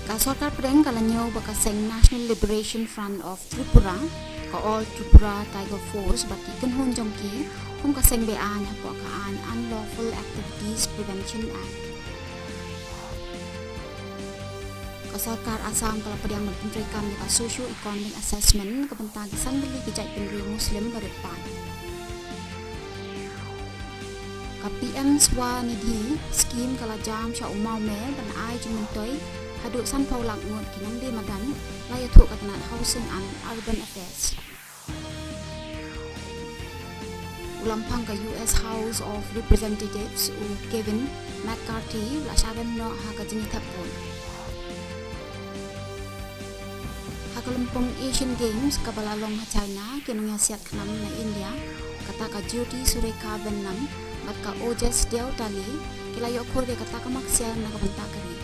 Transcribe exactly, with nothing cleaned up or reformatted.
Ka sorkar pdeng ka la ñiew ba ka seng National Liberation Front of Tripura, ka All Tripura Tiger Force bad ki kynhun jong ki kum ka seng beaiñ hapoh ka aiñ Unlawful Activities Prevention Act. Ka sorkar Assam ka la pdiang ban pyntreikam ïa ka socio economic assessment na ka bynta ki san tylli ki jaitbynriew Muslim barit paid. Ka P M Swanidhi Scheme ka la jam sha u mawme ban ai jingmyntoi haduh sanphew lak ngut ki nongdie madan, la ïathuh ka tnat Housing and Urban Affairs. U lamphang ka U S House of Representatives u Kevin McCarthy la shah rem noh ha ka jingïathep vote. Ha ka lympung Asian Games kaba la long ha China, ki nongïasiat khnam na India, kata ka Jyoti Surekha Venkata bad ka Ojas Deotale, ki la ïoh khur ïa kata ka mak siar na ka bynta ka ri.